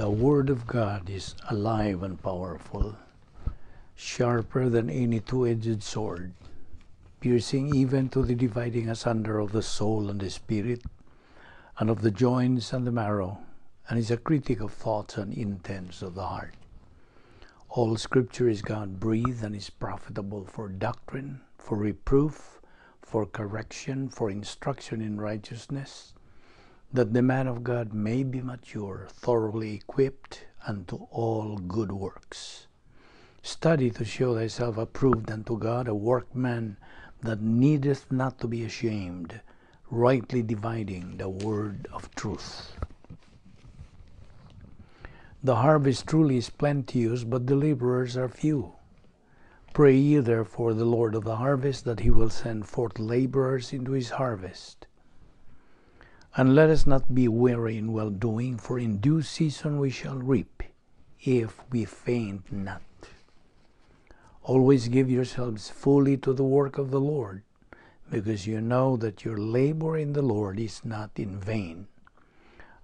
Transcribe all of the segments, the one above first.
The Word of God is alive and powerful, sharper than any two-edged sword, piercing even to the dividing asunder of the soul and the spirit, and of the joints and the marrow, and is a critic of thoughts and intents of the heart. All Scripture is God-breathed and is profitable for doctrine, for reproof, for correction, for instruction in righteousness, that the man of God may be mature, thoroughly equipped unto all good works. Study to show thyself approved unto God, a workman that needeth not to be ashamed, rightly dividing the word of truth. The harvest truly is plenteous, but the laborers are few. Pray ye therefore the Lord of the harvest that he will send forth laborers into his harvest. And let us not be weary in well-doing, for in due season we shall reap, if we faint not. Always give yourselves fully to the work of the Lord, because you know that your labor in the Lord is not in vain.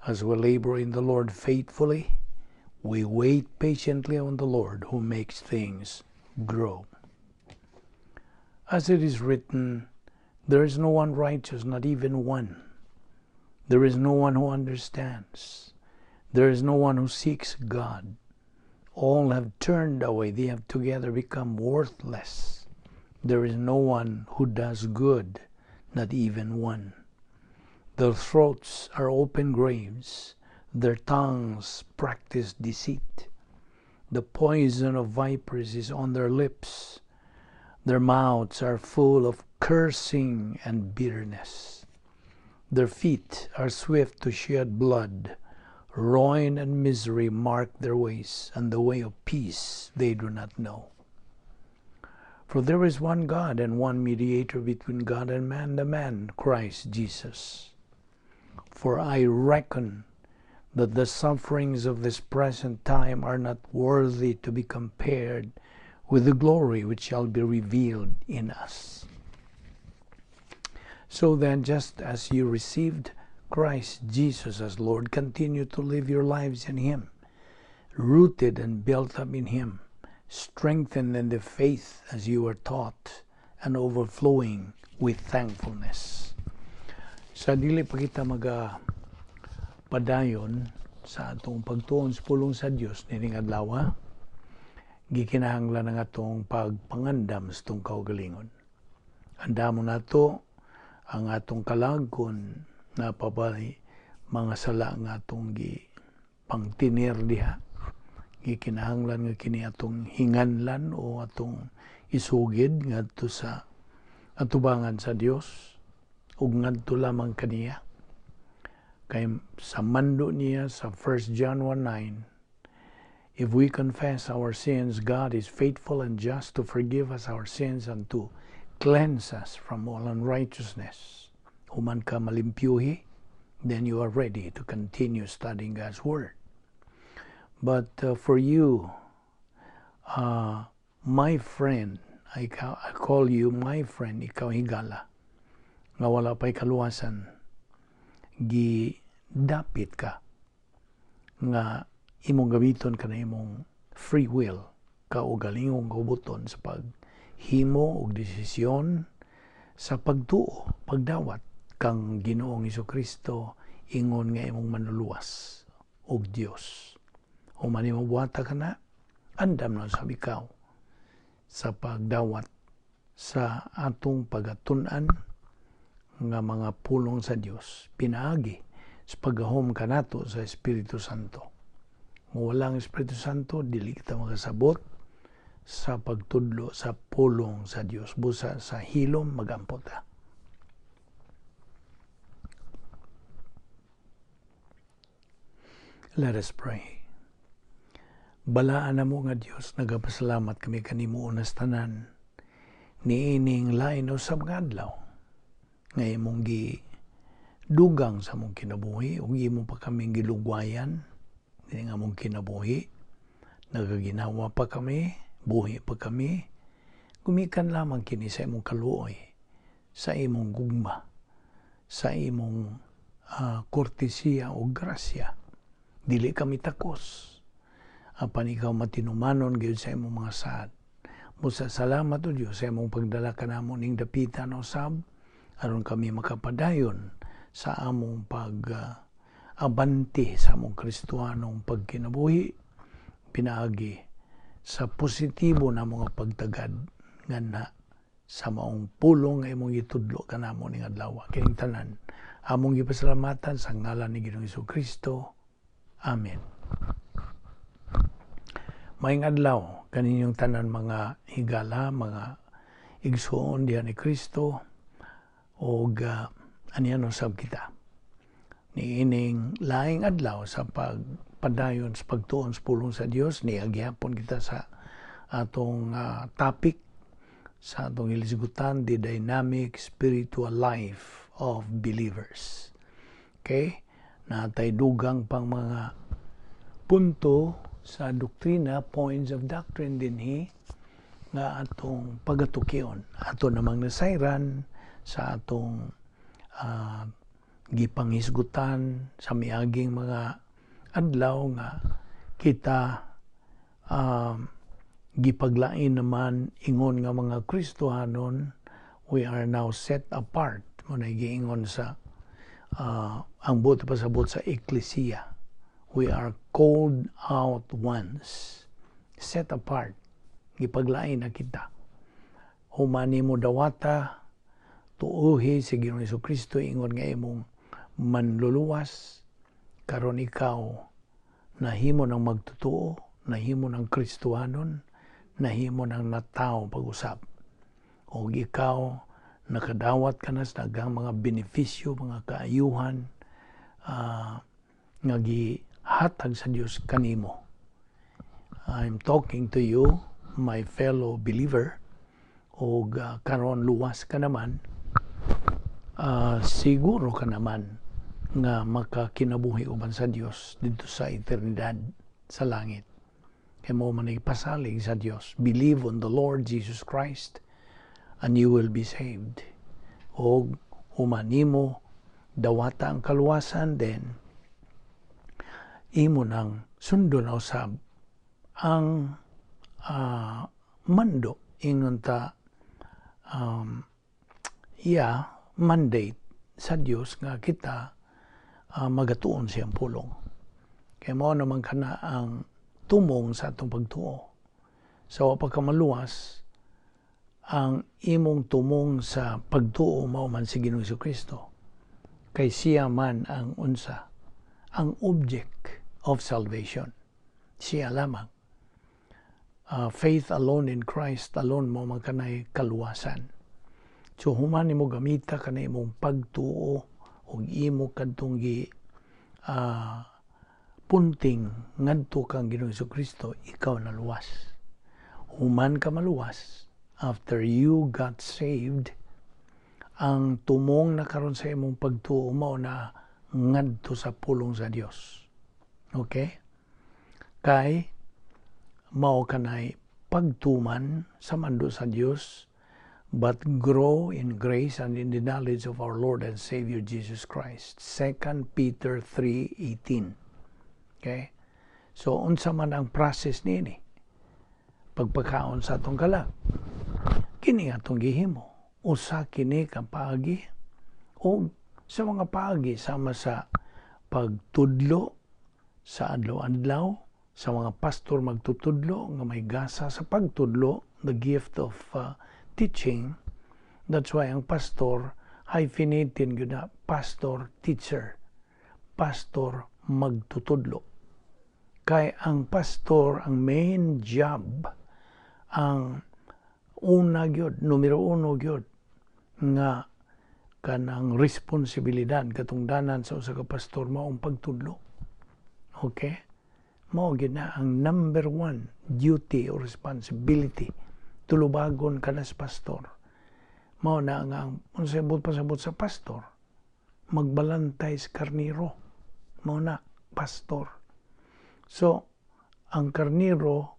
As we labor in the Lord faithfully, we wait patiently on the Lord who makes things grow. As it is written, there is no one righteous, not even one. There is no one who understands. There is no one who seeks God. All have turned away. They have together become worthless. There is no one who does good, not even one. Their throats are open graves. Their tongues practice deceit. The poison of vipers is on their lips. Their mouths are full of cursing and bitterness. Their feet are swift to shed blood. Ruin and misery mark their ways, and the way of peace they do not know. For there is one God and one mediator between God and man, the man, Christ Jesus. For I reckon that the sufferings of this present time are not worthy to be compared with the glory which shall be revealed in us. So then, just as you received Christ Jesus as Lord, continue to live your lives in Him, rooted and built up in Him, strengthened in the faith as you were taught, and overflowing with thankfulness. Sa dili pa kita maga padayon sa atong pagtuon sa pulong sa Dios nining adlaw, gikinahanglan ang atong pagpangandam sa atong kaugalingon. Andamon nato ang atong kalag kung naa pa bay mga sala nga atong gi pangtinir diha. Gikinahanglan nga kini atong hinganlan o atong isugid ngadto sa atubangan sa Dios ug ngadto lamang kaniya. Kay sa mando niya sa 1 John 1:9, if we confess our sins, God is faithful and just to forgive us our sins and to cleanse us from all unrighteousness. Human ka malimpyuhi, then you are ready to continue studying God's Word. But for you, my friend, I call you my friend, ikaw higala, nga wala pa'y kaluwasan, gidapit ka nga imong gamiton ka na imong free will, kaugalingong kaubuton sa paghimo og desisyon sa pagtuo, pagdawat kang Ginoong Hesukristo ingon nga imong manluluwas og Dios. Human nimo buhata ka na, andam na sab ikaw sa pagdawat sa atong pagatun-an nga mga pulong sa Dios pinaagi sa paggahom kanato sa Espiritu Santo. Kung walang Espiritu Santo, dili kita makasabot sa pagtudlo sa pulong sa Dios. Busa sa hilom magampo ta. Let us pray. Balaan na mo nga Dios, nagapasalamat kami kanimo unas tanan niining lain usab nga adlaw nga imong gidugang sa among kinabuhi ug imo pa kaming gilugwayan nga among kinabuhi. Nagaginawa pa kami, buhi pa kami, gumikan lamang kini sa imong kaluoy, sa imong gugma, sa imong kortesiya o grasya. Dili kami takos. Apan ikaw matinumanon gyud sa imong mga saad. Busa salamat, O Dios, sa imong pagdala kanamo ning dapita usab aron kami makapadayon sa among pag abanti sa among Kristohanong pagkinabuhi pinaagi sa positibo na mga pagtagad nganha sa maong pulong nga imong gitudlo kanamo ning adlaw. Kining tanan among gipasalamatan sa ngalan ni Ginoong Kristo. Amen. Maayong adlaw kaninyong tanan, mga higala, mga igsuon diha ni Kristo, og anian usab kita niining laing adlaw sa pagpadayon sa pagtuon sa pulong sa Dios. Niagyapon kita sa atong topic sa atong ilisgutan, the dynamic spiritual life of believers. Okay? Natay dugang pang mga punto sa doktrina, points of doctrine dinhi nga atong pagatukion. Ato namang nasayran sa atong gipanghisgutan sa miaging mga adlaw nga kita gipaglain naman ingon nga mga Kristohanon. We are now set apart mo na giingon sa ang buot pasabot sa eklesiya. We are called out ones, set apart, gipaglain na kita. Human nimo dawata, tuuhi si Ginoong Kristo ingon nga imong manluluwas, karon ikaw nahimo ng magtutuo, nahimo ng Kristohanon, nahimo ng natawo pag-usab. O ikaw nakadawat ka na sa daghang mga benepisyo, mga kaayuhan nga gihatag sa Dios kanimo. I'm talking to you, my fellow believer, og karon luwas ka naman, siguro ka naman nga makakinabuhi uban sa Dios dito sa eternidad sa langit. Kay mao man ay pasalig sa Dios. Believe on the Lord Jesus Christ and you will be saved. Og human nimo dawata ang kaluwasan, then imo nang sundon usab ang mando, ingon ta, yeah, mandate sa Dios nga kita magatuon siyang pulong. Kay mao naman kana ang tumong sa atong pagtuo. Sa wa pa ka maluwas, ang imong tumong sa pagtuo mao man si Ginoong Kristo. Kay siya man ang unsa, ang object of salvation. Siya lamang. Faith alone in Christ alone mao man kanay kaluwasan. So human nimo gamita kanay imong pagtuo ug imo kadtong gi punting ngadto kang Ginoong Kristo, ikaw naluwas. Human ka maluwas, after you got saved, ang tumong na karon sa imong pagtuo mao na ngadto sa pulong sa Dios. Okay? Kay mao kanay pagtuman sa mando sa Dios, but grow in grace and in the knowledge of our Lord and Savior Jesus Christ. 2 Peter 3:18. Okay? So unsa man ang process niini? Pagpakaon sa atong kalag. Kini atong gihimo. Usa kini ka paagi o sa mga paagi sama sa pagtudlo sa adlaw-adlaw sa mga pastor magtutudlo nga may gasa sa pagtudlo, the gift of teaching. That's why ang pastor hyphenated gyud na, pastor teacher, pastor magtutudlo. Kay ang pastor, ang main job, ang una gyud, numero uno gyud nga kanang responsibilidad, katungdanan sa usa ka pastor mao ang pagtudlo. Okay? Mao gyud na ang number one duty or responsibility, tulubagon ka na sa pastor. Mao na nga ang unsay buot pasabot sa pastor, magbalantay sa karniro. Mao na pastor. So ang karniro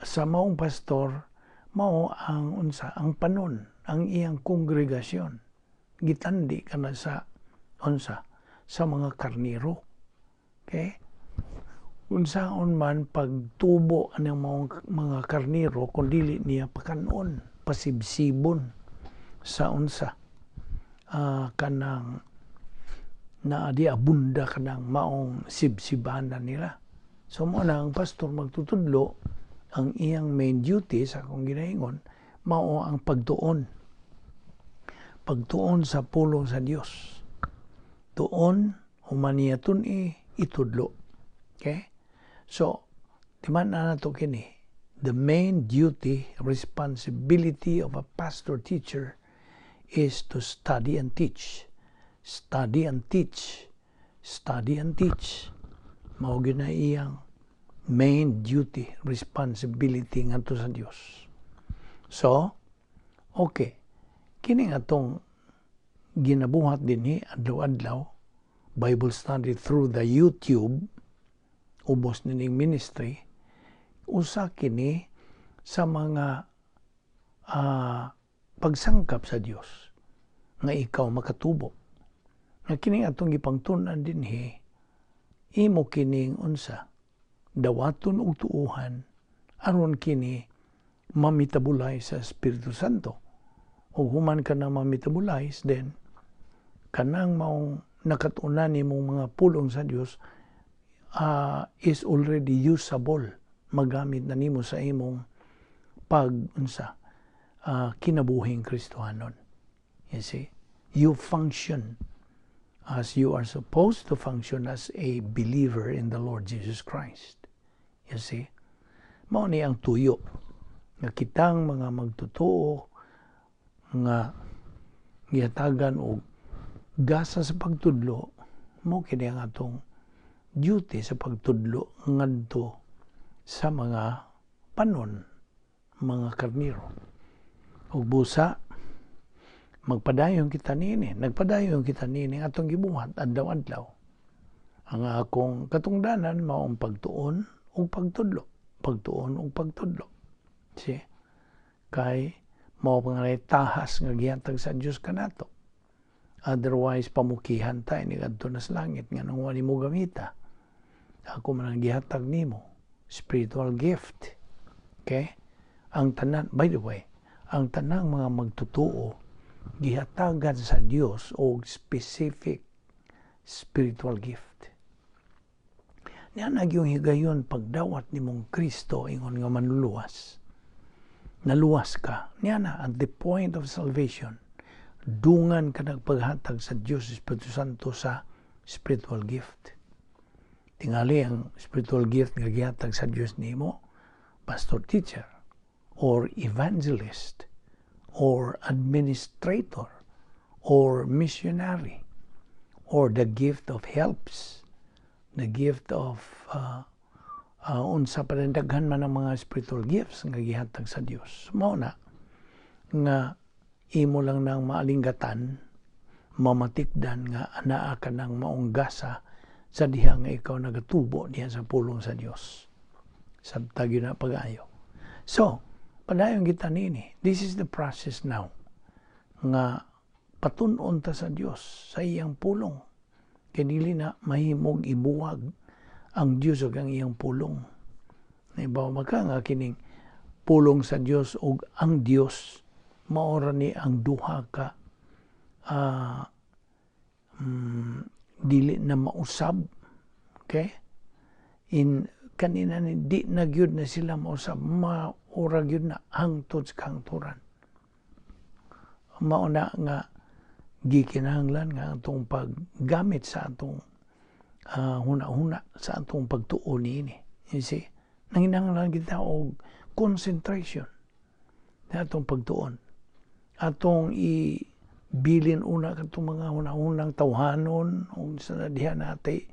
sa maong pastor mao ang unsa, ang panon, ang iyang kongregasyon. Gitandi ka na sa unsa, sa mga karniro. Okay? Unsaon man pagtubo anang mga karniro kung dili niya pakanon, pasibsibon sa unsa, kanang naa di abunda kanang maong sibsibanan nila? So mo na ang pastor magtutudlo, ang iyang main duty sa akong ginaingon mao ang pagtuon. Pagtuon sa pulong sa Dios. Tuon, human niya tun-i, itudlo. Okay? So, timan na nato kini. The main duty, responsibility of a pastor teacher is to study and teach. Study and teach. Study and teach. Mao gyud na iyang main duty, responsibility ngadto sa Dios. So, okay. Kini nga atong ginabuhat dinhi adlaw-adlaw, Bible study through the YouTube, ubos nining ministry, usa kini sa mga pagsangkap sa Dios nga ikaw makatubo. Nga kini atong gipangtun-an dinhi, imo kining unsa, dawaton og tuuhan aron kini ma-metabolize sa Espiritu Santo. Ug human ka na ma-metabolize, then kanang maong nakatunan nimong mga pulong sa Dios is already usable, magamit na nimo sa imong pag unsa, kinabuhing Kristohanon. You see, you function as you are supposed to function as a believer in the Lord Jesus Christ. You see, mao ni ang tuyo nga kitang mga magtotoo nga gihatagan og gasa sa pagtudlo, mo kini ang atong duty sa pagtudlo ngadto sa mga panon, mga karniro. Ug busa magpadayon kita niini, nagpadayon kita niini atong gibuhat adlaw-adlaw. Ang akong katungdanan mao ang pagtuon ug pagtudlo, pagtuon ug pagtudlo. See? Kay mao pa nga tahas nga gihatag sa Dios kanato. Otherwise, pamukihan ta ini kadto na sa langit nga nang wali mo gamita. Ako man ang gihatag nimo, spiritual gift. Okay? Ang tanan, by the way, ang tanang mga magtotoo gihatagan sa Dios og specific spiritual gift. Niya nagyong higayon pagdawat nimong Kristo ingon nga manluluwas. Naluwas ka. Niya na, at the point of salvation, dungan ka nagpaghatag sa Dios Espiritu Santo sa spiritual gift. Tingali ang spiritual gift nga gihatag sa Dios nimo, pastor teacher, or evangelist, or administrator, or missionary, or the gift of helps, the gift of unsa pa rin, daghan man ang mga spiritual gifts nga gihatag sa Dios. Mao na nga imo lang nang maalinggatan, mamatikdan nga anaa ka ng maong gasa sa diha nga ikaw nagatubo diha sa pulong sa Dios. Sabtag yun na pag-ayo. So, padayon kita nini. This is the process now nga patun-on ta sa Dios sa iyang pulong. Kay dili na mahimog ibuwag ang Dios ug ang iyang pulong. Naibaw maka nga kining pulong sa Dios ug ang Dios maora ni ang duha ka dili na mausab. Okay? In kanina ni di na gyud na sila mausab, maura gyud na hangtod sa kahangturan. Mao na nga gikinahanglan nga atong paggamit sa atong huna-huna sa atong pagtuo niini. You see? Nanginahanglan kita og concentration sa atong pagtuon. Atong ibilin una katong mga hunahunang tawhanon ug sa diha nate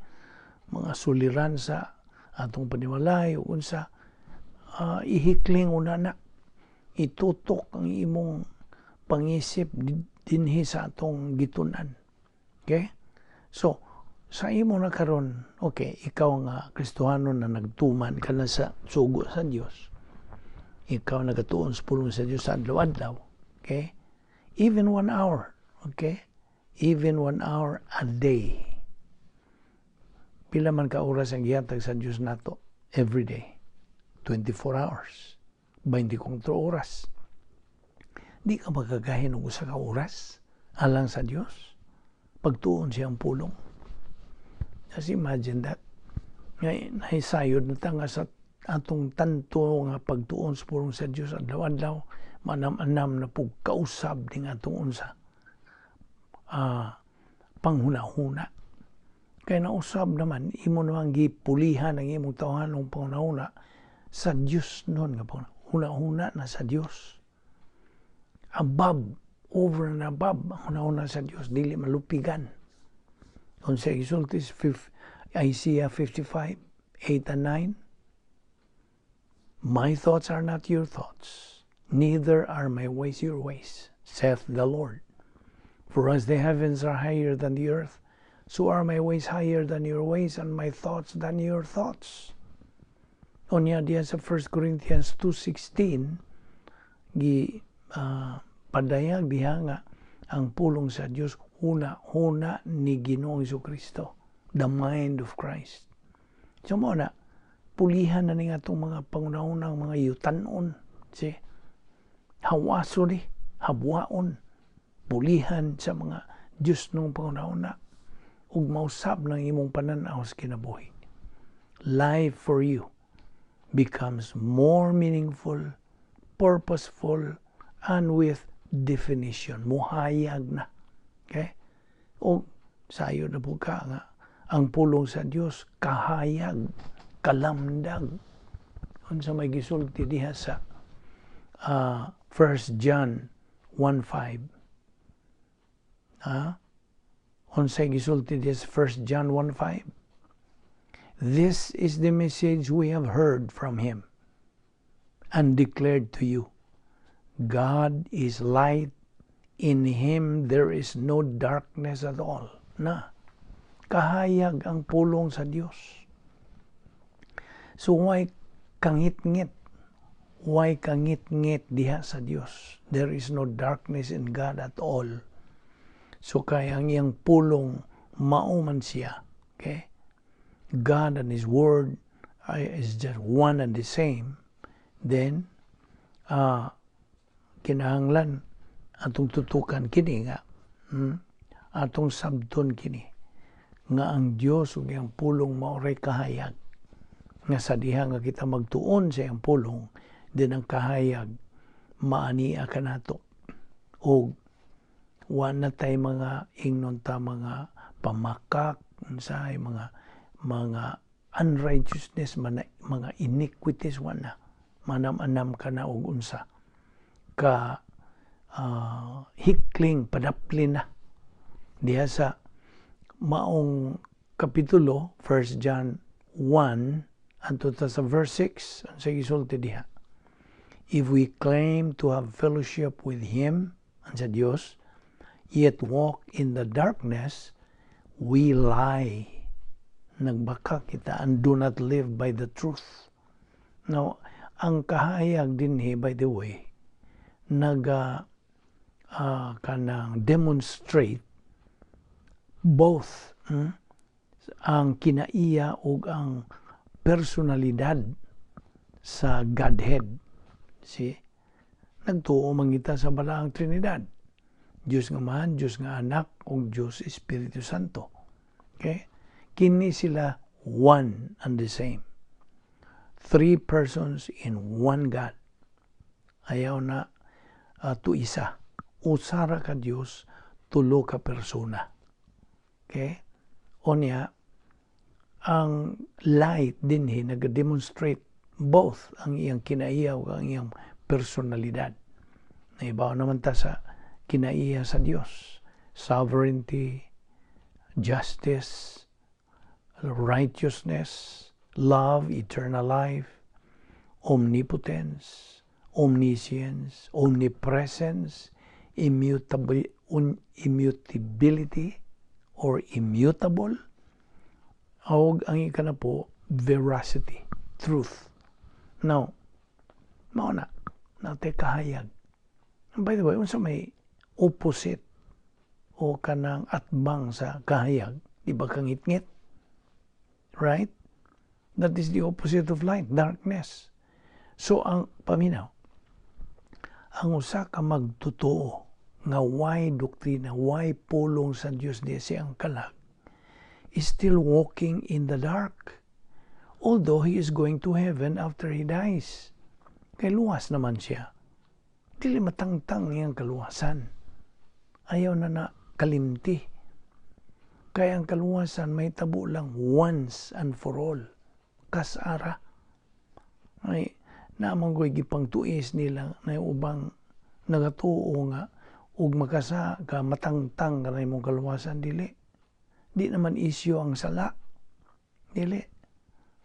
mga suliran sa atong panimalay ug unsa, ihikling una na, itutok ang imong pangisip dinhi sa atong gitun-an. Okay? So, sa imo na karon, okay, ikaw nga Kristohano na nagtuman ka na sa sugo sa Dios. Ikaw nagatuon sa pulong sa Dios sa adlaw-adlaw. Okay? Even 1 hour. Okay? Even 1 hour a day. Pila man ka oras ang gihatag sa Dios nato every day? 24 hours. 24 oras. Di ka makagahin og usa ka oras alang sa Dios? Pagtuon sa iyang pulong. Just imagine that. Nga nahisayod na ta nga sa atong tanto nga pagtuon sa pulong sa Dios adlaw-adlaw, manam-anam na pug kausab ning atong unsa panghuna-huna. Kay nausab naman, imo namang gipulihan ang imong tawhanong panghuna-huna sa Dios nun nga huna-huna na sa Dios. Above, over and above ang huna-huna sa Dios, dili malupigan. Unsa gisulti Isaiah 55, 8 and 9? "My thoughts are not your thoughts, neither are my ways your ways, saith the Lord. For as the heavens are higher than the earth, so are my ways higher than your ways and my thoughts than your thoughts." Unya diya sa 1 Corinthians 2:16, gi padayag diha nga ang pulong sa Dios huna-huna ni Ginoong Kristo, the mind of Christ. So mao na, pulihan na ni atong mga pangunahunang mga yutanon, si hawaso ni, habwaon, pulihan sa mga Diyos nung pangunahuna ug mausab ng imong pananaw sa kinabuhi. Life for you becomes more meaningful, purposeful, and with definition. Muhayag na. Okay? O sayo na po ka nga ang pulong sa Dios kahayag, kalamdag. Unsa may gisulti diha sa 1 John 1:5? Ha? Unsay gisulti diha sa 1 John 1:5? "This is the message we have heard from him and declared to you. God is light, in him there is no darkness at all." Na, kahayag ang pulong sa Dios. So why kangit-ngit? Why kangit-ngit diha sa Dios? There is no darkness in God at all. So kay ang iyang pulong mao man siya. Okay? God and His Word is just one and the same. Then, kinahanglan atong tutukan kini nga atong sabton kini nga ang Dios ug iyang pulong mao ray kahayag nga sa diha nga kita magtuon sa iyang pulong din, ang kahayag maania kanato og wa na tay mga ingnon ta mga pamakak, unsay mga unrighteousness man, mga iniquities, wa na manam-anam ka na og unsa ka hikling padaplin na. Diha sa maong kapitulo, 1 John 1, anto ta sa verse 6, ang sa gisulti diha? "If we claim to have fellowship with Him," ang sa Dios, "yet walk in the darkness, we lie." Nagbaka kita, "and do not live by the truth." Now, ang kahayag dinhi, by the way, naga kanang demonstrate both ang kinaiya ug ang personalidad sa Godhead. See? Nagtuo man kita sa Balaang Trinidad. Diyos nga Amahan, Diyos nga Anak, ug Diyos Espiritu Santo. Okay? Kini sila one and the same. Three persons in one God. Ayaw na tuisa. Usara ka Diyos, tulo ka persona. Okay? Onya, ang light dinhi nag-demonstrate both ang iyang kinaiya ug ang iyang personalidad. Naibaw naman ta sa kinaiya sa Dios. Sovereignty, justice, righteousness, love, eternal life, omnipotence, omniscience, omnipresence, immutability, or immutable, og ang ikanapo, veracity, truth. Now, mao na, natay kahayag. And by the way, unsa may opposite o kanang atbang sa kahayag, di ba kangitngit? Right? That is the opposite of light, darkness. So ang paminaw, ang usa ka magtotoo nga way doktrina, way pulong sa Dios di siyang kalag, is still walking in the dark. Although he is going to heaven after he dies. Kay luwas naman siya. Dili matangtang iyang kaluwasan. Ayaw na na kalimti. Kaya ang kaluwasan may tabo lang once and for all. Kasara. Ay, naman ko'y gipangtuis nila na ubang nagatuo nga ug makasa ka, matangtang ka na imong kaluwasan. Dili. Di naman isyu ang sala. Dili.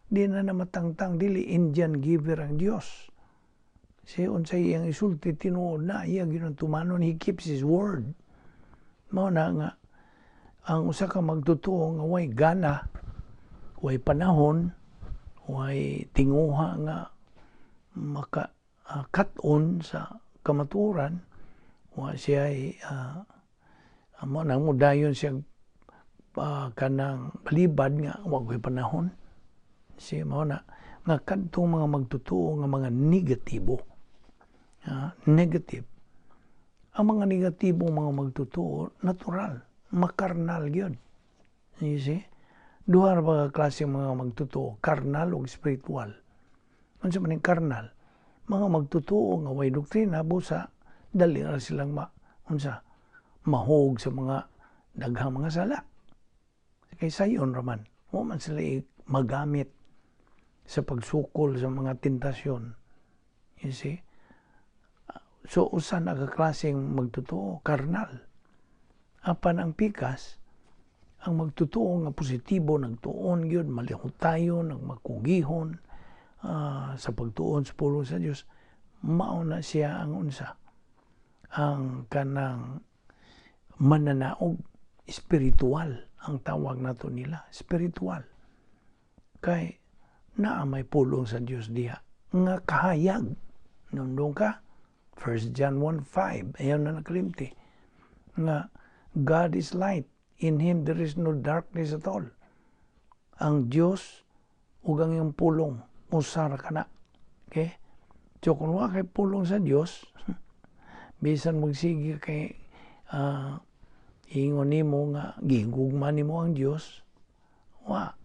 Di na na matangtang. Dili Indian giver ang Dios. Si unsay iyang isulti, tinuod na iya gyud tumanon. He keeps his word. Mao na nga ang usa ka magtotoo nga way gana, way panahon, way tinguha nga maka kat-on sa kamatuoran, wa siya ay mo nang mudayon siya kanang balibad nga wa ko'y panahon. Siya mao na nga kadtong mga magtotoo nga mga negatibo. Negative. Ang mga negatibo mga magtotoo, natural, makarnal gyud. You see? Duha ra ba ka klase mga magtotoo, karnal o spiritual. Unsa man ning karnal? Mga magtotoo nga way doktrina, busa dali ra silang ma unsa mahog sa mga daghang mga sala. Kay sayon raman, wa man sila magamit sa pagsukol sa mga tentasyon. You see? So usa na ka klaseng magtotoo, karnal. Apan ang pikas, ang magtotoo nga positibo, nagtuon gyud, malihutayon, nagmakugihon sa pagtuon sa pulong sa Dios, mao na siya ang unsa, ang kanang mananaog, spiritual ang tawag nato nila, spiritual. Kay naa may pulong sa Dios diha nga kahayag. Nundong ka 1 John 1:5, ayaw na nakalimti nga God is light, in Him there is no darkness at all. Ang Dios ug ang iyang pulong usa ra kana. Okay? So kung wa kay pulong sa Dios, bisan magsige kay ingon nimo nga gigugma nimo ang Dios, wa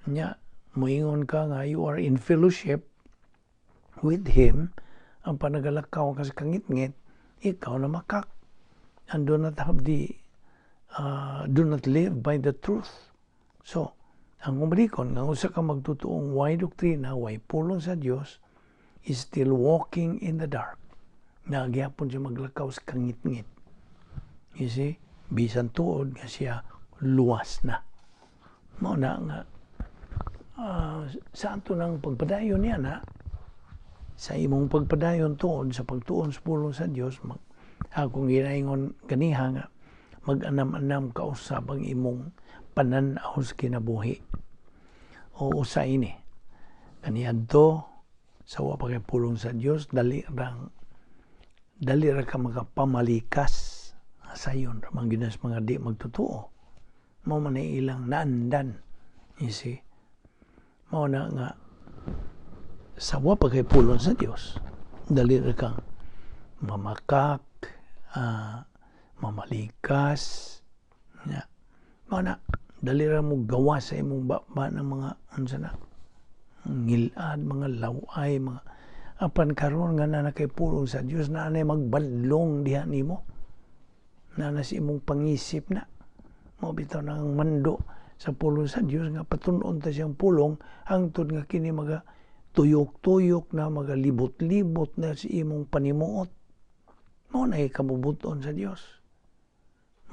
nya moingon ka nga you are in fellowship with Him, ang panagalakaw ka sa kangitngit, ikaw na makak and do not live by the truth. So ang umalikon nga usa ka magtutuong way doktrina, way pulong sa Dios, is still walking in the dark. Nagyapon siya maglakaw sa kangitngit. You see? Bisan tuod nga siya luwas na. Mao na nga sa ato ng pagpadayon niya na sa imong pagpadayon tuod sa pagtuon sa pulong sa Dios, akong ginaingon ganiha nga mag-anam-anam ka usab ang imong panan-aw sa kinabuhi. O usa ini kaniadto sa wa pa kay pulong sa Dios, dali ra ka makapamalikas. Sayon ra man gyud mga di magtotoo, mao man ay ilang naandan. You see? Mao na nga sa wa pa kay pulong sa Dios, dali ra kang mamakak, mamalikas ya. Mao na dali ra mo gawa sa imong baba ng mga unsa na ngilad, mga laway, mga apan karon nga na kay pulong sa Dios, na anay magbadlong diha nimo, na na sa imong pangisip na mao bitaw nang mando sa pulong sa Dios nga patun-on ta siyang pulong hangtod nga kini maga tuyok-tuyok na, magalibot-libot na sa imong panimuot. Mao na kabubuton sa Dios.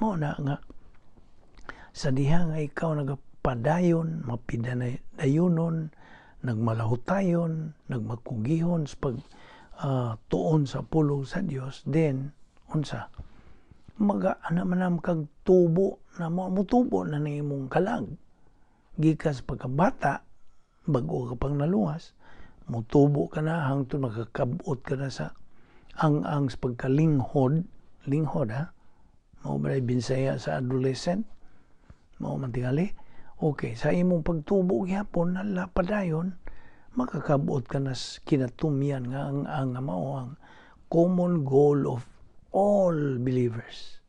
Mao na nga sa diha nga ikaw nagapadayon, mapidayunon, nagmalahutayon, nagmakugihon sa pag tuon sa pulong sa Dios, then unsa maga ana man kag tubo na mo mutubo na ning imong kalag gikan sa pagkabata, bag-o ka pang naluwas, mutubo ka na hangtod makakabot ka na sa ang sa pagkalinghod, linghod ha, mao ba Binsaya sa adolescent, mao man tingali. Okay, sa imong pagtubo gyapon nala padayon, makakabot ka na kinatumyan nga ang mao ang common goal of all believers.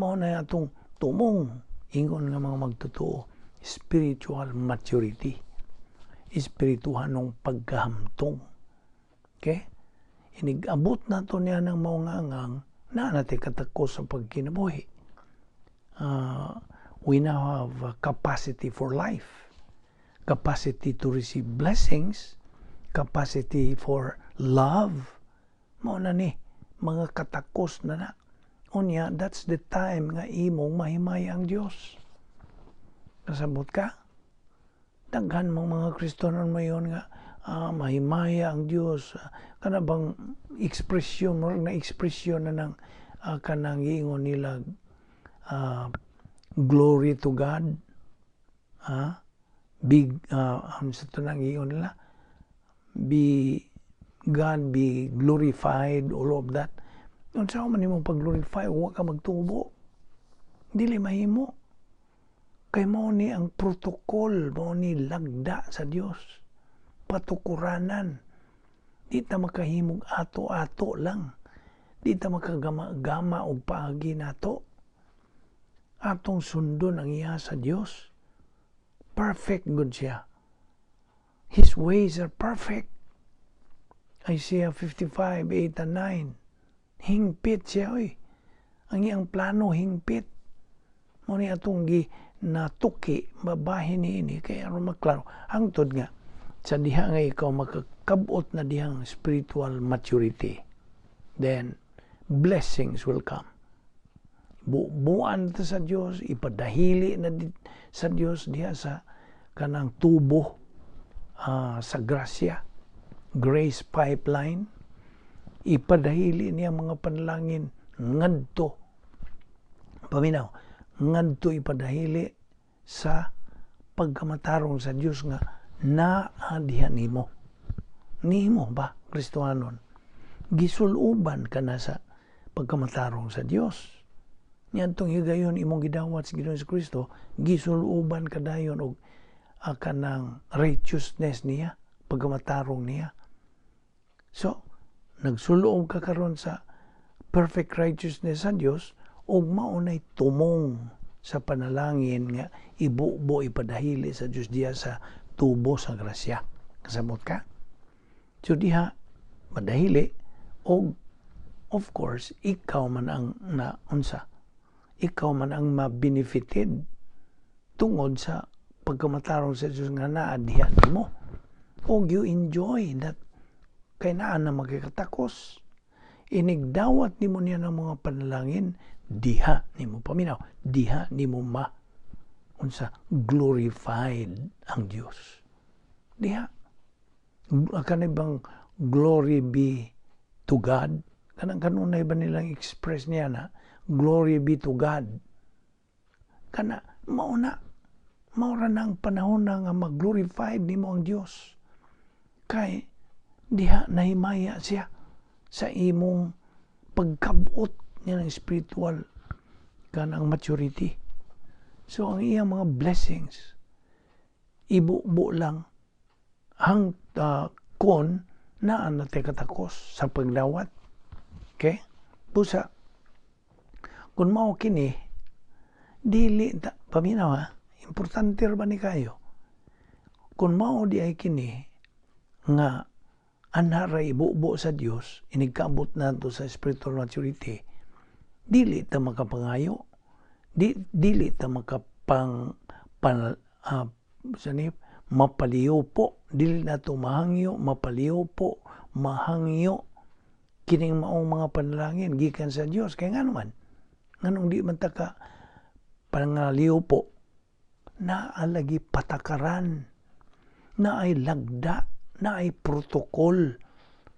Mao na atong tumong ingon nga mga magtotoo, spiritual maturity. Espirituhanong pagkahamtong. Okay? Inig abot nato niya ng mao nga angang naa natay katakos sa pagkinabuhi. We now have a capacity for life, capacity to receive blessings, capacity for love. Mao na ni, mga katakos na na. Unya, that's the time nga imong mahimay ang Dios. Kasabot ka? Daghan mong mga Kristohanon mayon nga mahimaya ang Dios. Kana bang ekspresyon, murag na ekspresyon na ng kanang giingon nila glory to God. Big ano sa ito nang giingon nila? Be God be glorified, all of that. Unsa man imong pag-glorify, wa ka magtubo? Dili mahimo. Kay mao ni ang protocol, mao ni lagda sa Dios. Patukuranan. Di ta makahimog ato-ato lang. Di ta makagama-gama og paagi nato. Atong sundon ang iya sa Dios. Perfect gud siya. His ways are perfect. Isaiah 55, 8 and 9. Hingpit siya, oy. Ang iyang plano, hingpit. Mao ni atong gi natuki babahin ni ini kay aron maklaro. Hangtod nga sa diha nga ikaw makakabot na dihang spiritual maturity, then blessings will come. Bubuan ta sa Dios, ipadahili na sa Dios diha sa kanang tubo sa grasya, grace pipeline. Ipadahili niya mga panalangin ngadto, paminaw, ngadto ipadahili sa pagkamatarong sa Dios nga naa diha nimo. Nimo ba, Kristohanon, gisuluban ka na sa pagkamatarong sa Dios niadtong higayon imong gidawat sa Ginoong Kristo? Gisuluban ka dayon og kanang righteousness niya, pagkamatarong niya. So nagsuloob ka karon sa perfect righteousness sa Dios ug mao nay tumong sa panalangin nga ibubo, ipadahili sa Dios diha sa tubo sa grasya. Kasabot ka? So diha madahili og of course ikaw man ang na unsa, ikaw man ang ma-benefited tungod sa pagkamatarong sa Dios nga naa diha nimo, og you enjoy that kay naa na makikatakos. Inigdawat nimo niya ng mga panalangin diha nimo, paminaw, diha nimo ma unsa, glorified ang Dios diha. Kanay bang "Glory be to God"? Kanang kanunay ba nilang express niya na "Glory be to God"? Kana mao na, mao ra na ang panahon na nga mag-glorified nimo ang Dios kay diha nahimaya siya sa imong pagkabot niya ng spiritual kanang maturity. So ang iyang mga blessings ibubo lang hang kon naa na katakos sa pagdawat. Okay, busa kung mao kini, dili ta, paminaw ha, importante ra ba ni kayo, kung mao di ay kini nga anha ra ibubo sa Dios inigkaabot nato sa spiritual maturity, dili ta makapangayo, di dili ta makapang pan, sani mapaliupo, dili nato mahangyo, mapaliupo, mahangyo kining maong mga panalangin gikan sa Dios. Kay ngano man, nganong di man ta ka pangaliupo? Naa lagi patakaran, naay lagda, naay protocol,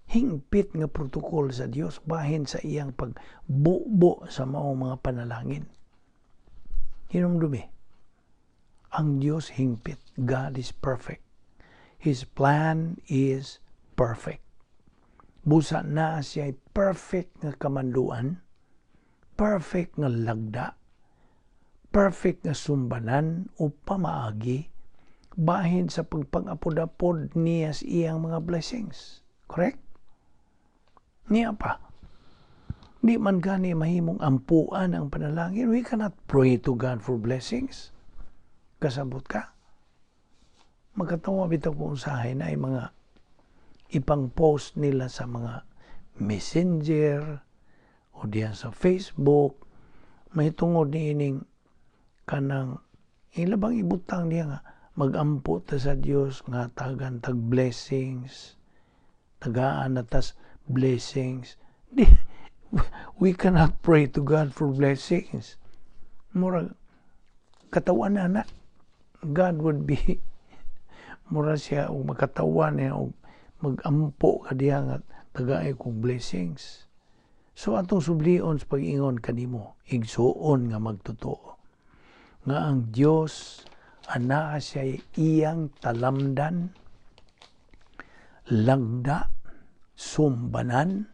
hingpit nga protocol sa Dios bahin sa iyang pagbubo sa maong mga panalangin. Hinumdumi, ang Dios hingpit. God is perfect. His plan is perfect. Busa na siya perfect nga kamanduan, perfect nga lagda, perfect nga Perfect nga sumbanan o pamaagi bahin sa pagpang-apod-apod niya sa iyang mga blessings. Correct? Niya pa. Di man gani mahimong ampuan ang panalangin. We cannot pray to God for blessings. Kasabot ka? Magkatawa bitaw kung usahay na ay mga ipang-post nila sa mga Messenger o diyan sa Facebook mahitungod ni ining kanang ila bang ibutang niya nga magampo ta sa Dios nga tagan tag blessings, tagaan na tas blessings. Di, we cannot pray to God for blessings. Murag katawan na na. God would be mura siya og makatawa niya og magampo ka diha nga tagaay kog blessings. So atong sublion sa pag-ingon kanimo, igsuon nga magtotoo, nga ang Dios anaa siya iyang talamdan, lagda, sumbanan,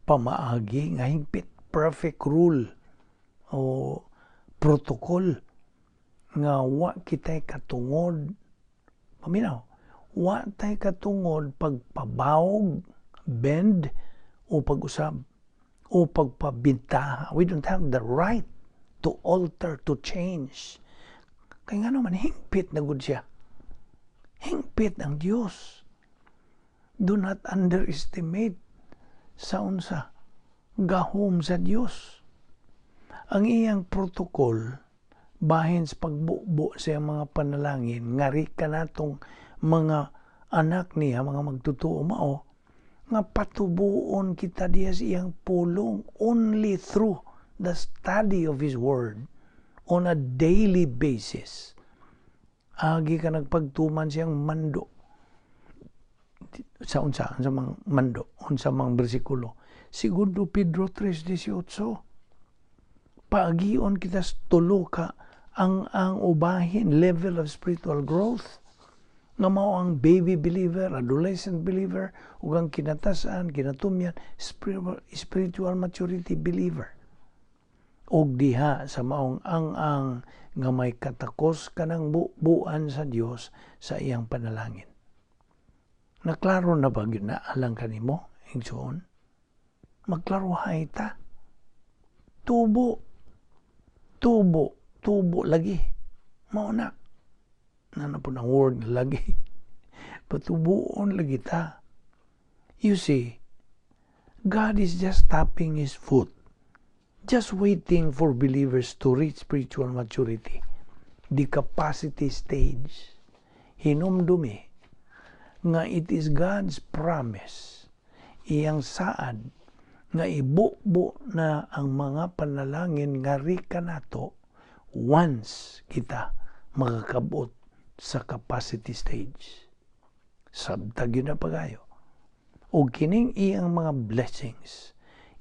pamaagi nga hingpit, perfect rule o protocol nga wa kitay katungod, paminaw, wa tay katungod pagpabawog, bend o pag-usab o pagpabintaha. We don't have the right to alter, to change. Kay nga naman, hingpit na gud siya. Hingpit ang Dios. Do not underestimate sa unsa gahom sa Dios. Ang iyang protocol bahin sa pagbubo sa iyang mga panalangin ngari kanatong mga anak niya, mga magtotoo, mao nga patubuon kita diya sa iyang pulong only through the study of His Word on a daily basis. Agi ka nagpagtuman siyang mando. Sa unsa sa mang mando, unsa mang bersikulo? Segundo Pedro 3:18. Paagion kita sa tulo ka ang ubahin level of spiritual growth nga mao ang baby believer, adolescent believer, ug ang kinatasan, kinatumyan, spiritual maturity believer. Og diha sa maong ang nga may katakos kanang bubuan sa Dios sa iyang panalangin. Naklaro na ba gyud na alang kanimo, igsoon? Magklarohay ta. Tubo. Tubo. Tubo lagi. Mao na. Na po ng word lagi. Patubuon lagi ta. You see, God is just tapping His foot, just waiting for believers to reach spiritual maturity, the capacity stage. Hinumdumi nga it is God's promise, iyang saad nga ibubo na ang mga panalangin nga rika nato once kita makakabot sa capacity stage. Sabtag yun na pagayo. O kining iyang mga blessings,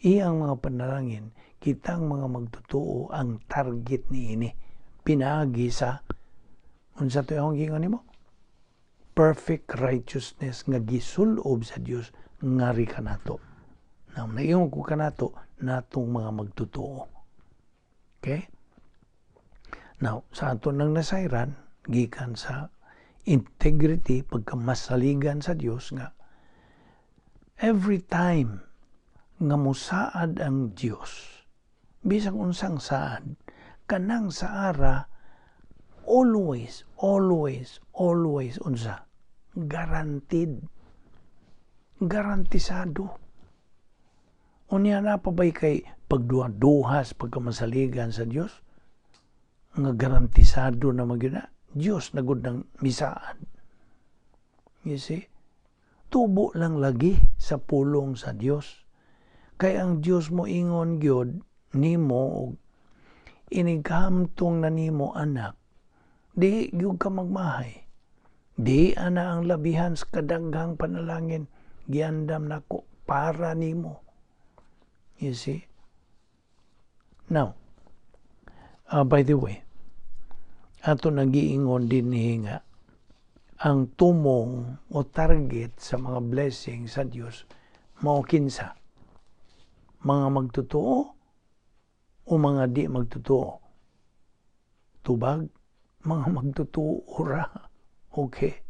iyang mga panalangin, kitang mga magtotoo ang target ni ini. Pinaagi sa unsa to akong giingon nimo? Perfect righteousness nga gisulob sa Dios ngari kanato. Now, naingon ko kanato natong mga magtotoo. Okay? Now, sa ato nang nasayran, gikan sa integrity, pagkamasaligan sa Dios nga every time nga musaad ang Dios, bisag unsang saad, kanang saara always, always, always unsa? Guaranteed. Garantisado. Unya na pa ba'y kay pagduha-duhas pagkamasaligan sa Dios? Nga garantisado na magyud na. Dios na gud ng misaan. You see? Tubo lang lagi sa pulong sa Dios. Kay ang Dios mo ingon gyud nimo og inighamtong na nimo, anak, di gyud ka magmahay. Di ana ang labihan sa kadaghang panalangin giandam nako para nimo. You see? Now, by the way, ato nagiingon din nga ang tumong o target sa mga blessing sa Dios mao kinsa? Mga magtotoo o mga di magtotoo? Tubag, mga magtotoo ra. Okay.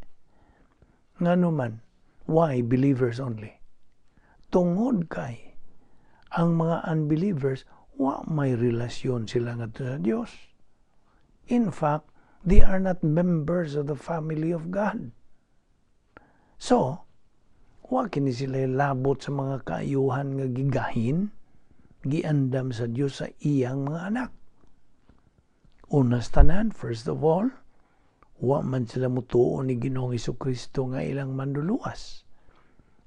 Ngano man, why believers only? Tungod kay ang mga unbelievers, wa may relasyon sila ngadto sa Dios. In fact, they are not members of the family of God. So, wa kini sila labot sa mga kaayuhan nga gigahin, giandam sa Dios sa iyang mga anak. Una sa tanan, first of all, wa man sila mutuo ni Ginoong Kristo nga ilang manluluwas.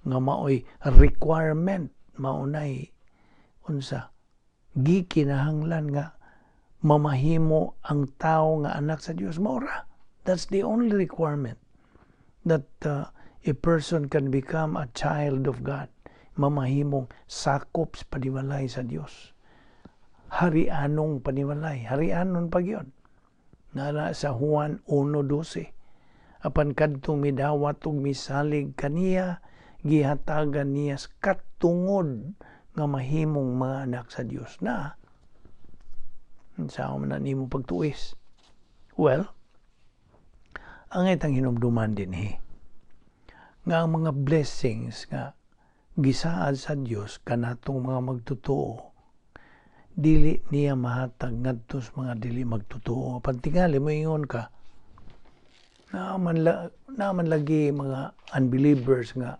Nga maoy requirement, maunay unsa gikinahanglan nga mamahimo ang tao nga anak sa Dios, mao ra. That's the only requirement that a person can become a child of God. Mamahimong sakop sa panimalay sa Dios. Harianong panimalay, harianon pa gyud. Nara sa Juan 1:12. Apan kadtong midawat ug misalig kaniya, gihatagan niya katungod nga mahimong mga anak sa Dios na. Sa man na nimo pagtuis. Well, ang itang hinumduman dinhi nga ang mga blessings nga gisaad sa Dios kanatong mga magtotoo, dili niya mahatag ngadto sa mga dili magtotoo. Pantingali moingon ka, naa man lagi mga unbelievers nga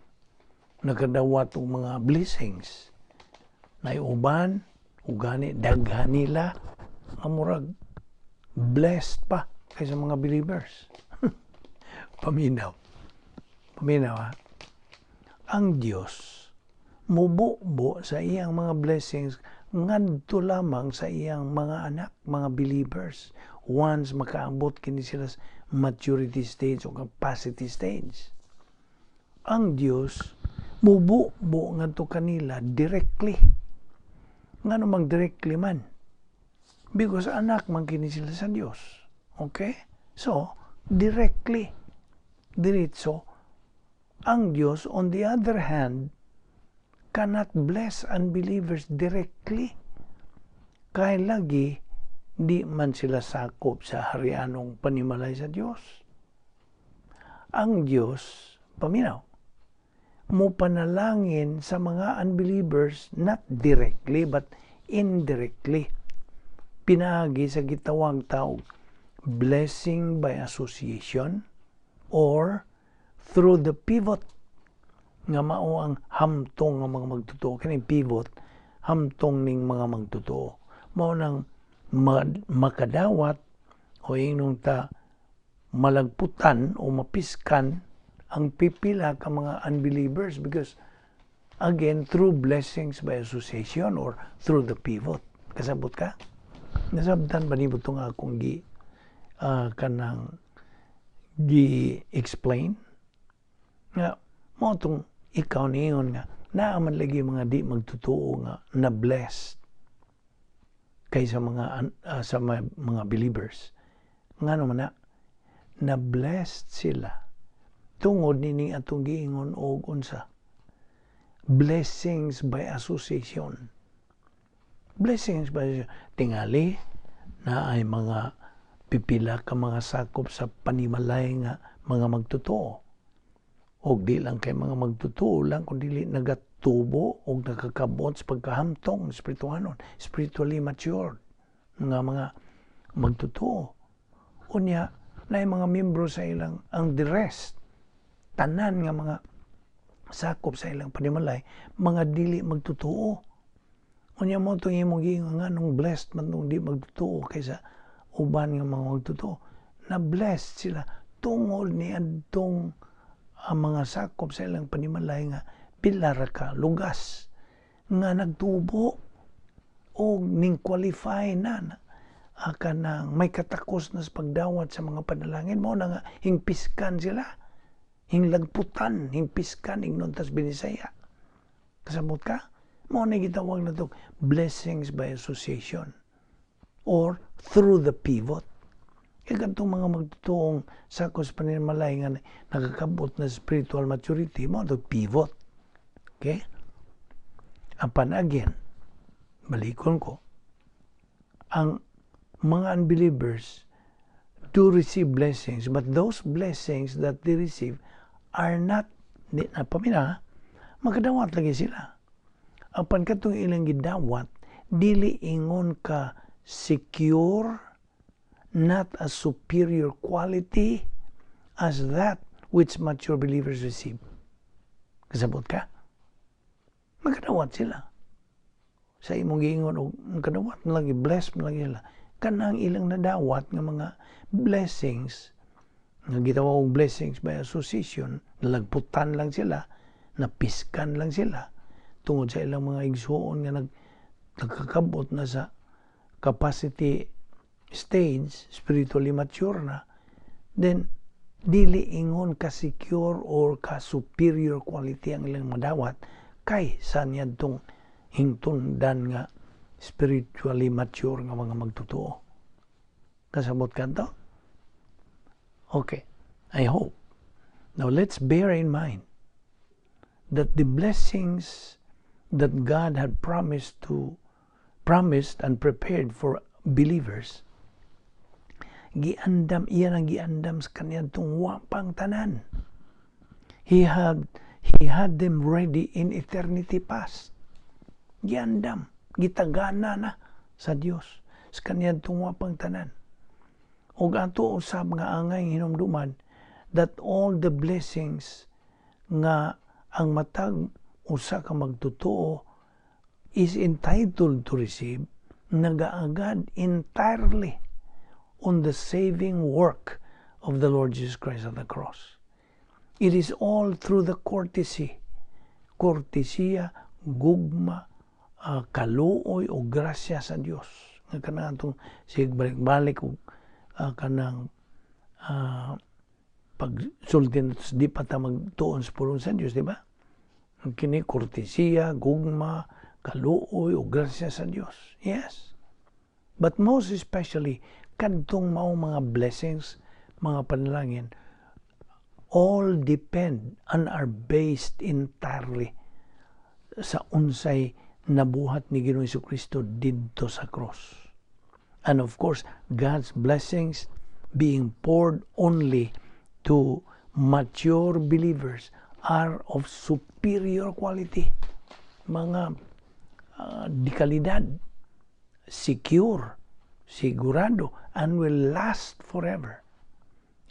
nakadawat og mga blessings. Nay uban ugani, daghan nila nga murag blessed pa kaysa mga believers. Paminaw. Paminaw ha. Ang Dios mububo sa iyang mga blessings ngadto lamang sa iyang mga anak, mga believers. Once makaabot kini sila sa maturity stage o capacity stage. Ang Dios mububo ngadto kanila directly. Ngano mang directly man? Because anak man kini sila sa Dios. Okay? So, directly. Diretso. Ang Dios, on the other hand, cannot bless unbelievers directly. Kay lagi, di man sila sakop sa harianong panimalay sa Dios. Ang Dios, paminaw, mo panalangin sa mga unbelievers, not directly but indirectly, pinaagi sa gitawag tawag blessing by association or through the pivot, nga mao ang hamtong nga mga magtotoo. Kining pivot, hamtong ning mga magtotoo, mao nang makadawat o ingon ta malagputan o mapiskan ang pipila ka mga unbelievers because, again, through blessings by association or through the pivot. Kasabot ka? Nasabtan ba nimo itong akong gi kanang gi explain nga mao tong ikaw niingon nga naa man lagi mga di magtotoo nga na blessed kaysa mga sa mga believers? Ngano man na na blessed sila? Tungod nining atong giingon og unsa, blessings by association. Blessings by association. Tingali na ay mga pipila ka mga sakop sa panimalay nga mga magtotoo, og di lang kay mga magtotoo lang kun dili nagatubo og nakakabot sa pagkahamtong espirituhanon, spiritually mature nga mga magtotoo. Unya na mga membro sa ilang, ang the rest, tanan nga mga sakop sa ilang panimalay, mga dili magtotoo. Unya mao tong imong giingon nga nung blessed man tong di magtotoo kaysa uban nga mga magtotoo. Na blessed sila tungod ni adtong ang mga sakop sa ilang panimalay nga pila ra ka lugas nga nagtubo o ning qualify na na kanang may katakos na sa pagdawat sa mga panalangin. Mao na nga hingpiskan sila, hinglagputan, hingpiskan, ingnon tas Binisaya. Kasabot ka? Mao na gitawag na to blessings by association or through the pivot. Kaya kadtong mga magtotoong sakop sa panimalay nga nakakabot na spiritual maturity, mao to pivot. Okay? Apan again, balikon ko, ang mga unbelievers, do receive blessings, but those blessings that they receive are not, di na pamina, makadawat lagi sila. Apan katong ilang gidawat, dili ingon ka secure, not a superior quality as that which mature believers receive. Kasabot ka? Makadawat sila. Sa imong giingon og makadawat man lagi, blessed man lagi sila. Kanang ilang nadawat nga mga blessings nga gitawag og blessings by association, nalagputan lang sila, napiskan lang sila tungod sa ilang mga igsuon nga nagkakabot na sa capacity stage, spiritually mature na, then dili ingon ka secure or ka superior quality ang ilang madawat kay sa niadtong hingtundan nga spiritually mature nga mga magtotoo. Kasabot ka to? Okay, I hope. Now let's bear in mind that the blessings that God had promised and prepared for believers, giandam, iya nang giandam sa kaniadtong wa pang tanan. He had them ready in eternity past. Giandam, gitagana na sa Dios sa kaniadtong wa pang tanan. Ug ato usab nga angay hinumduman that all the blessings nga ang matag usa ka magtotoo is entitled to receive nagaagad entirely on the saving work of the Lord Jesus Christ on the cross. It is all through the courtesy. Kortesiya, gugma, kaluoy o grasya sa Dios. Nga kanang atong sig balik-balik og kanang pagsulti nato, di pa ta magtuon sa pulong sa Dios, di ba? Kini kortesiya, gugma, kaluoy o grasya sa Dios. Yes. But most especially, kadtong mao mga blessings, mga panalangin, all depend and are based entirely sa unsay nabuhat ni Ginoong Kristo didto sa cross. And of course, God's blessings being poured only to mature believers are of superior quality. Mga dekalidad, secure, sigurado, and will last forever.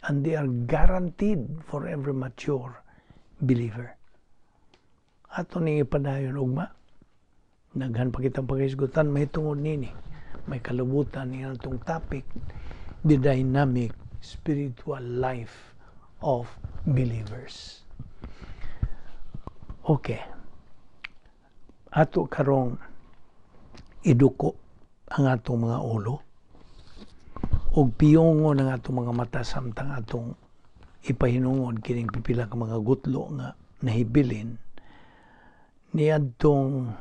And they are guaranteed for every mature believer. Ato ning ipadayon ugma. Daghan pa kitang paghisgutan may tungod nini. May kalabutan ni atong topic, the dynamic spiritual life of believers. Okay. Ato karong iduko ang atong mga ulo ug piyongon ang atong mga mata samtang atong ipahinungod kining pipila ka mga gutlo nga nahibilin niadtong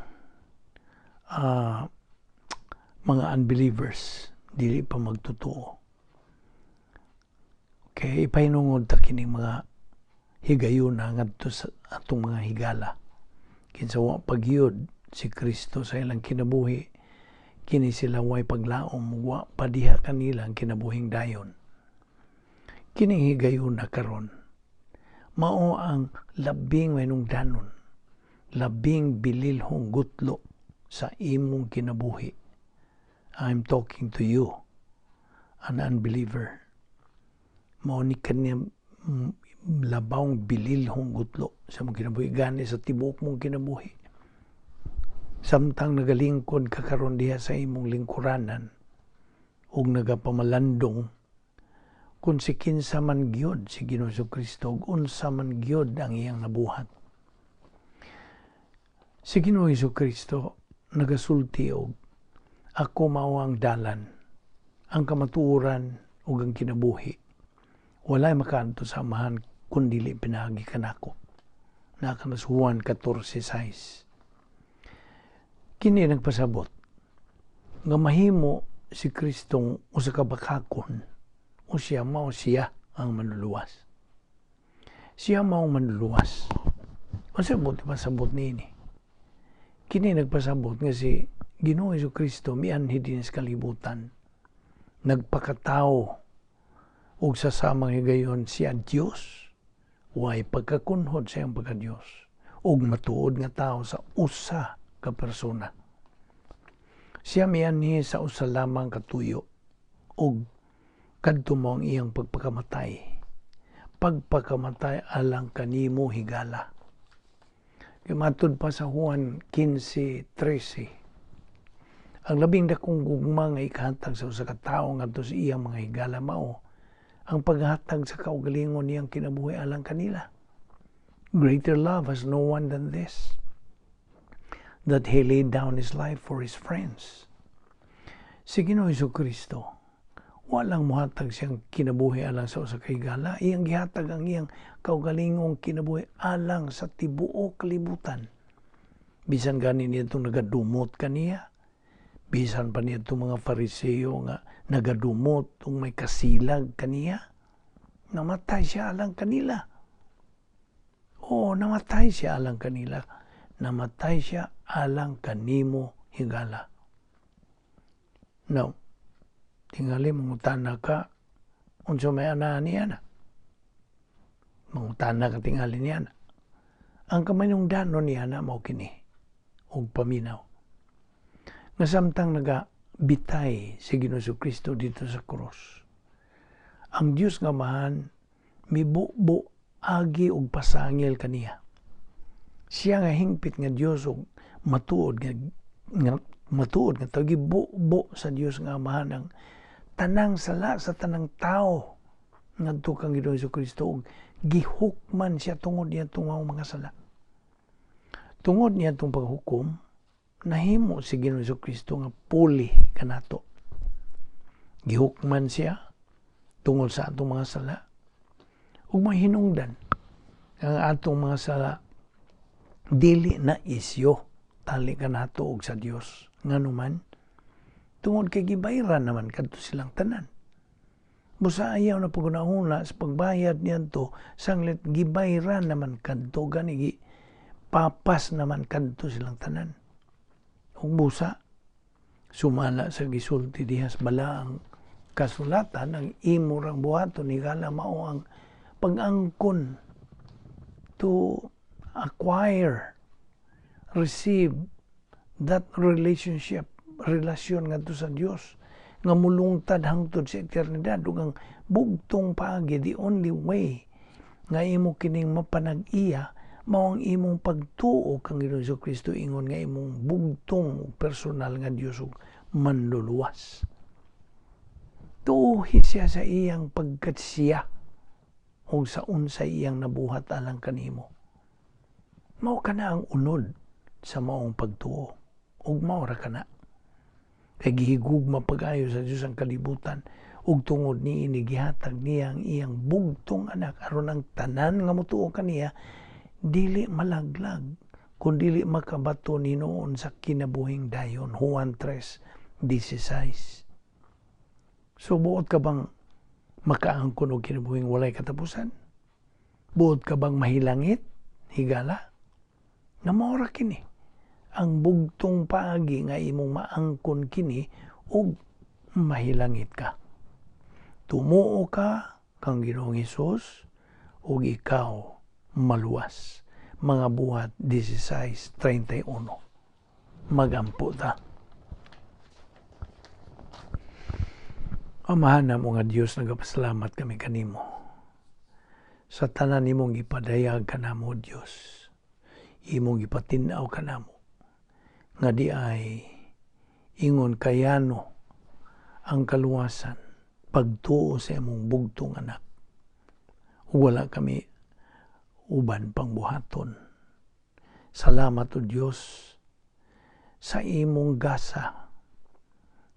mga unbelievers, dili pa magtotoo. Okay, ipahinungod ta kining mga higayuna ngadto sa atong mga higala. Kinsa wa pa gyud si Kristo sa ilang kinabuhi, kini sila way paglaom, wa pa diha kanila ang kinabuhing dayon. Kining higayuna karon mao ang labing mahinungdanon, labing bililhong gutlo sa imong kinabuhi. I'm talking to you, an unbeliever. Mao ni kanya labawng bililhong gutlo sa imong kinabuhi, gani sa tibuok mong kinabuhi. Samtang nagalingkod ka karon diha sa imong lingkuranan ug nagapamalandong kung si kinsa man gyud si Ginoong Kristo ug unsa man gyud ang iyang nabuhat. Si Ginoong Kristo nagasulti og "Ako mao ang dalan, ang kamatuoran ug ang kinabuhi. Walay makaadto sa Amahan kun dili pinaagi kanako." Naa kana sa Juan 14:6. Kini nagpasabot nga mahimo si Kristong usa ka bakakon o siya mao siya ang manluluwas. Siya mao ang manluluwas. Unsa buot pasabot niini? Kini nagpasabot nga si Ginoong Kristo mianhi din sa kalibutan. Nagpakatao. Ug sa samang higayon siya Dios, way pagkakunhod sa iyang pagka-Dios ug matuod nga tao sa usa ka persona. Siya mianhi sa usa lamang ka tuyo ug kadto mao ang iyang pagpakamatay. Pagpakamatay alang kanimo, higala. Kay matud pa sa Juan 15:13, ang labing dakong gugma nga ikahatag sa usa ka tawo ngadto sa iyang mga higala mao ang paghatag sa kaugalingon niyang kinabuhi alang kanila. Greater love has no one than this, that he laid down his life for his friends. Si Ginoong Kristo, walang muhatag siyang kinabuhi alang sa usa ka higala. Iyang gihatag ang iyang kaugalingong kinabuhi alang sa tibuok kalibutan. Bisan gani niadtong nagadumot kaniya, bisan pa niadtong mga Fariseo nga nagadumot ug may kasilag kaniya, namatay siya alang kanila. Oo, namatay siya alang kanila. Namatay siya alang kanimo, higala. Now, tingali mangutana ka, unsa may anaa niya na? Mangutana ka tingali niya na. Ang kamanungdanon niya na mao kini og paminaw. Nga samtang nagabitay si Ginoong Kristo dito sa krus, ang Dios nga Amahan mibubo agi og pasangil kaniya. Siya nga hingpit nga Dios og matuod nga tawo, gibubo sa Dios nga Amahan ang tanang sala sa tanang tao ngadto kang Ginoong Kristo ug gihukman siya tungod niya itong mga sala. Tungod niya itong paghukom, nahimo si Ginoong Kristo nga puli kanato. Gihukman siya tungod sa atong mga sala ug mahinungdan ang atong mga sala dili na isyo tali kanato og sa Dios. Nganuman, tungod kay gibayran naman kadto silang tanan. Busa ayaw na pagunahuna sa pagbayad niyanto, sanglit gibayran naman kadto, gani gi papas naman kadto silang tanan. Ug busa sumala sa gisulti diha sa balaang kasulatan, ang imo rang buhaton, higala, mao ang pag-angkon, to acquire, receive that relationship, relasyon ngadto sa Dios nga mulungtad hangtod sa eternidad. Ug ang bugtong paagi, the only way nga imo kining mapanag-iya, mao ang imong pagtuo kang Ginoong Kristo ingon nga imong bugtong ug personal nga Dios ug manluluwas. Tuuhi siya sa iyang pagkatsiya ug sa unsay iyang nabuhat alang kanimo. Mao kana ang unod sa maong pagtuo ug mao ra kana. Kay gihigugma pag-ayo sa Dios ang kalibutan ug tungod niini gihatag niya ang iyang bugtong anak aron ang tanan nga motuo kaniya dili malaglag kun dili makabato hinuon sa kinabuhing dayon. Juan 3:16. So buot ka bang makaangkon og kinabuhing walay katapusan? Buot ka bang mahilangit, higala? Nga mao ra kini ang bugtong paagi nga imong maangkon kini ug mahilangit ka. Tumuo ka kang Ginoong Hesus ug ikaw maluwas. Mga Buhat 16:31. Magampo ta. Amahan namo nga Dios, nagapasalamat kami kanimo sa tanan nimong gipadayag kanamo, Dios. Imong gipatin-aw kanamo nga di ay ingon kayano ang kaluwasan, pagtuo sa imong bugtong anak. Ug wala kami uban pang buhaton. Salamat o Dios sa imong gasa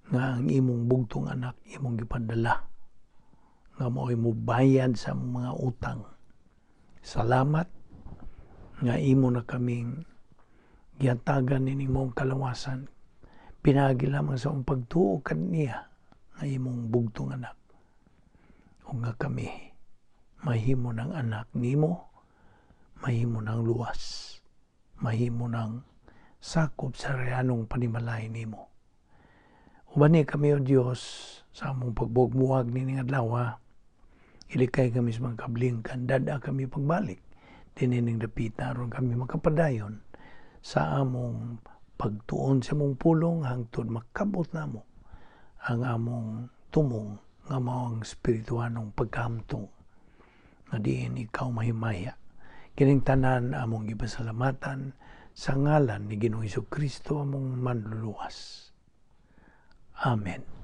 nga ang imong bugtong anak imong gipadala nga mao'y mobayad sa mga utang. Salamat nga imo na kaming gihatagan nining maong kalawasan pinaagi lamang sa among pagtuo kaniya nga imong bugtong anak, ug nga kami mahimo ng anak nimo, mahimo ng luwas, mahimo ng sakop sa reanong panimalay nimo. Ubani kami o Dios sa among pagbugmuhag nining adlaw. Ilikay kami sa mga kabalingkan, dad-a kami pagbalik dinining dapita aron kami makapadayon sa among pagtuon sa among pulong hangtod makabot namo ang among tumong nga mao ang espirituhanong pagkahamtong nga diin ikaw mahimaya. Kining tanan among gipasalamatan sa ngalan ni Ginoong Kristo, among Manluluwas. Amen.